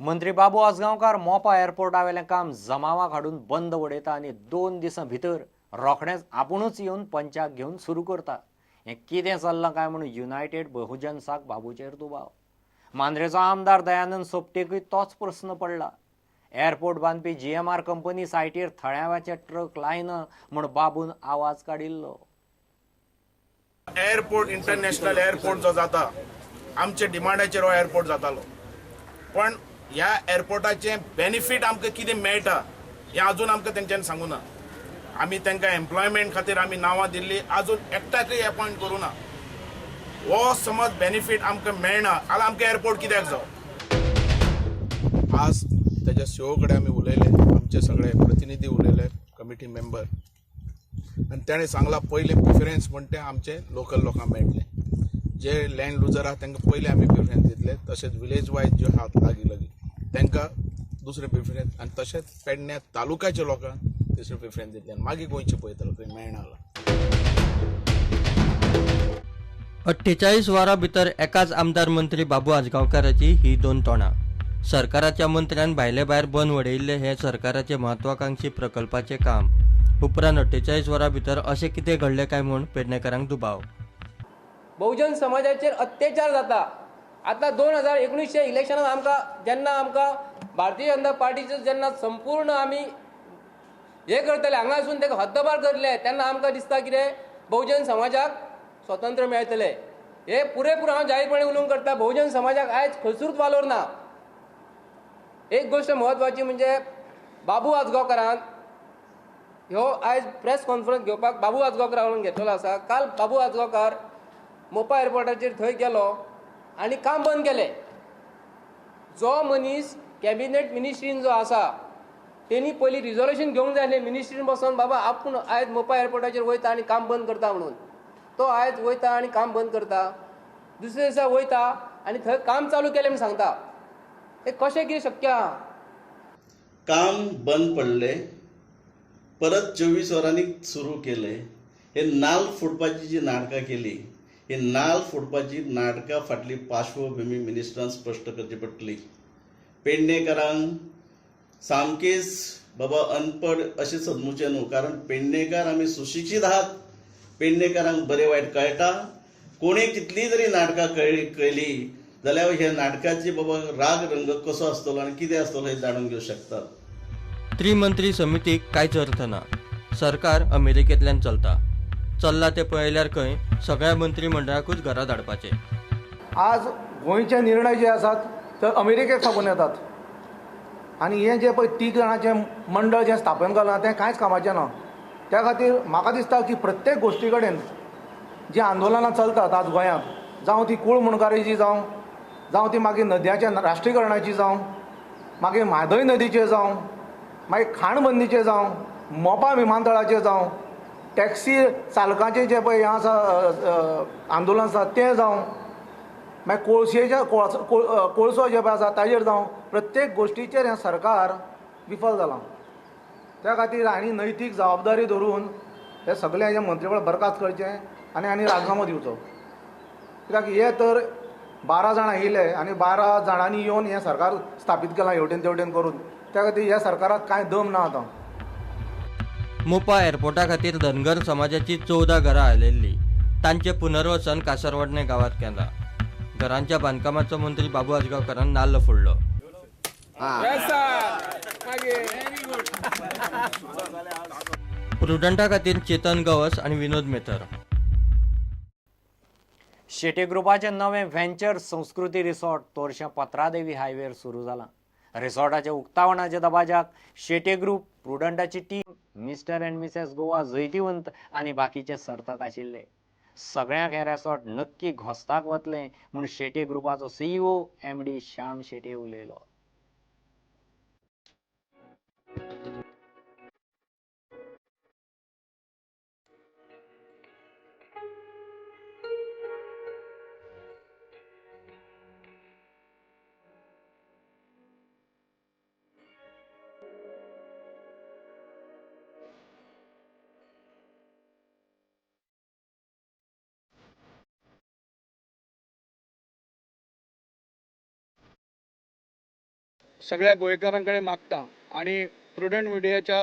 मंत्री बाबू आजगांवकार मोपा एअरपोर्टावेलें काम जमावाक हाडून बंद उडयता आनी 2 दिसां भितर रोखडेंच आपुणूच येवन पंचाक घेवन सुरू करता. हें कितें चल्लां काय म्हणून युनायटेड बहुजन साक बाबूचेर दुबाव. मांद्रेचो आमदार दयानंद सोपटेकूय तोच प्रस्न पडला. एअरपोर्ट बांदपी GMR company सायटीर थळाव्याचे ट्रक लायना म्हूण बाबून आवाज काडिल्लो. एअरपोर्ट, इंटरनॅशनल एअरपोर्ट जो जाता, आमच्या डिमांडाचेर हो एअरपोर्ट जातालो, पण ह्या एअरपोर्टाचें बेनिफीट आमकां कितें मेळटा हें अजून आमकां तेंच्यांनी सांगू ना. आमी तांकां एम्प्लॉयमेंट खातीर आमी नांवां दिल्ली, अजून एकट्याकय एपॉयंट करूं ना. हो समज बेनिफीट आमकां मेळना जाल्यार आमकां एअरपोर्ट कित्याक जावो? आज तेज्या सीओ कडेन आमी उलयले, आमचे सगळे प्रतिनिधी उलयले, कमिटी मेंबर, आनी तेणें सांगलां पयलें प्रिफरन्स म्हण तें आमचे लोकल लोकांक मेळटलें. जे लँड लुजर आहा तांकां पयलें आमी प्रिफरन्स दितले, तशेंच विलेज वायज ज्यो आहात लागीं लागीं तांकां दुसरें प्रिफरन्स, आनी तशेंच पेडण्या तालुक्याच्या लोकांक तिसरें प्रिफरन्स दितले आनी मागीर गोंयचें पळयतलो खंय मेळना जाल्यार. 48 वरां भितर एकाच आमदार मंत्री बाबू आजगांवकाराची ही 2 तोंडां. सरकाराच्या मंत्र्यान भायले भायर बंद वडयिल्ले हे सरकाराचे महत्वाकांक्षी प्रकल्पाचें काम. उपरांत 48 वरां भितर अशें कितें घडलें काय म्हूण पेडणेकारांक दुबाव. बहुजन समाजाचेर अत्याचार जाता. आतां 2019 इलेक्शनान आमकां जेन्ना आमकां भारतीय जनता पार्टीचो जेन्ना संपूर्ण आमी हे करतले, हांगासून ताका हद्दपार करले, तेन्ना आमकां दिसता कितें बहुजन समाजाक स्वतंत्र मेळटले. हे पुरेपूर हांव जाहीरपणे उलोवंक करता, बहुजन समाजाक आयज खंयसरूच वालोर ना. एक गोश्ट म्हत्वाची म्हणजे बाबू आजगांवकारान ह्यो आयज प्रेस कॉन्फरन्स घेवपाक बाबू आजगांवकारान घेतलेलो आसा. काल बाबू आजगांवकार मोपा एअरपोर्टाचेर थंय गेलो आनी काम बंद केलें. जो मनीस कॅबिनेट मिनिस्ट्रीन जो आसा तेणी पयलीं रिजोल्युशन घेवंक जाय आसलें मिनिस्ट्रीन बसोन, बाबा आपूण आयज मोपा एअरपोर्टाचेर वयता आनी काम बंद करता म्हणून. तो आयज वयता आनी काम बंद करता, दुसऱ्या दिसा वयता आनी थंय काम चालू केलें म्हूण सांगता. हें कशें कितें शक्य आहा? काम बंद पडलें, परत 24 वरांनी सुरू केलें. हे नाल फोडपाची जी नाटकां केली, ही नाल फोडपाची नाटकां फाटली पार्श्वभूमी मिनिस्टरान स्पश्ट करची पडटली. पेडणेकारांक सामकेच बाबा अनपड अशें समजूचें न्हू, कारण पेडणेकार आमी सुशिक्षीत आहात. पेडणेकारांक बरें वायट कळटा. कोणी कितलीं तरी नाटकां केली जाल्यार ह्या नाटकाची बाबा राग रंग कसो आसतलो आनी कितें आसतलो हें जाणून घेवंक शकतात. त्रिमंत्री समितीक कांयच अर्थ ना. सरकार अमेरिकेंतल्यान चलता, चल्ला तें पळयल्यार खंय सगळ्या मंत्रीमंडळाकूच घरा धाडपाचें. आज गोंयचे निर्णय जे आसात ते अमेरिकेक साकून येतात आनी हें जें पळय 3 जाणांचें मंडळ जें स्थापन केलां तें कांयच कामाचें ना. त्या खातीर म्हाका दिसता की प्रत्येक गोश्टी कडेन जीं आंदोलनां चलतात आज गोंयांत, जावं ती कूळ मुणकारीची जावं, जावं ती मागीर नद्यांच्या राष्ट्रीकरणाची जावं, मागीर म्हादय नदीचेर जावं, मागीर खाणबंदीचेर जावं, मोपा विमानतळाचेर जावं, टॅक्सी चालकांचें जें पळय हें आसा आंदोलन आसा तें जावं, मागीर कोळशेच्या कोळसो जे पळय आसा ताजेर जावं, प्रत्येक गोश्टीचेर हें सरकार विफल जालां. त्या खातीर हांणी नैतीक जबाबदारी धरून हे सगळें हें मंत्रीमंडळ बरखास्त करचें आनी हांणी राजिनामो दिवचो. कित्याक हे तर 12 जाणां येयले आनी 12 जाणांनी येवन हें सरकार स्थापीत केलां हेवटेन तेवटेन करून. त्या खातीर ह्या सरकाराक कांय दम ना आतां. मोपा एअरपोर्टा खातीर धनगर समाजाची 14 घरां आयिल्लीं, तांचें पुनर्वसन कासरवाडणे गांवांत केलां. घरांच्या बांदकामाचो मंत्री बाबू आजगांवकारान नाल्ल फोडलो. प्रुडंटा खातीर चेतन गवस आनी विनोद मेथर. शेट्ये ग्रुपाचें नवें व्हेंचर संस्कृती रिसॉर्ट तोरशें पत्रादेवी हायवेर सुरू जालां. रिसॉर्टाच्या उक्तावणाच्या दबाज्याक शेट्ये ग्रुप, प्रुडंटाची team, mister and missus Goa जैतिवंत आनी बाकीचे सर्तक आशिल्ले. सगळ्यांक हें रिसॉर्ट नक्की घोस्ताक वतलें म्हूण Shetye ग्रुपाचो CEO MD Shyam Shetye उलयलो. सगळ्या गोंयकारां कडेन मागता आनी प्रुडंट मिडियाच्या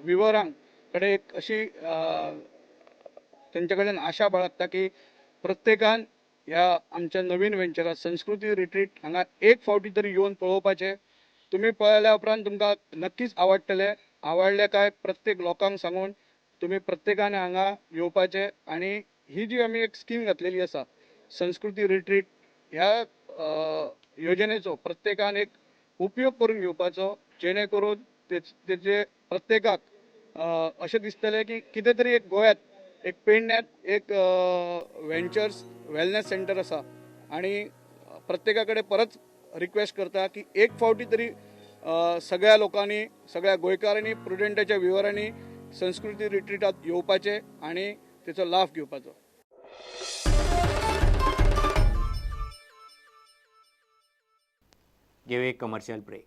विवरां कडेन एक अशी तेंच्या कडेन आशा बाळगता की प्रत्येकान ह्या आमच्या नवीन वेंचरात संस्कृती रिट्रीट हांगा एक फावटी तरी येवन पळोवपाचें. तुमी पळयल्या उपरांत तुमकां नक्कीच आवडटलें. आवडलें काय प्रत्येक लोकांक सांगून तुमी प्रत्येकान हांगा येवपाचें. आनी ही जी आमी एक स्कीम घातलेली आसा संस्कृती रिट्रीट, ह्या योजनेचो प्रत्येकान एक उपयोग करून घेवपाचो, जेणे करून तेजे प्रत्येकाक अशें दिसतलें की कितें तरी एक गोव्यात एक पेडण्यात एक वेंचर्स वेलनेस सेंटर आसा. आनी प्रत्येका कडेन परत रिक्वेस्ट करता की एक फावटी तरी सगळ्या लोकांनी, सगळ्या गोंयकारांनी, प्रुडंटाच्या विवरांनी संस्कृती रिट्रीटात येवपाचें आनी तेचो लाभ घेवपाचो. घेवया एक कमर्शियल ब्रेक.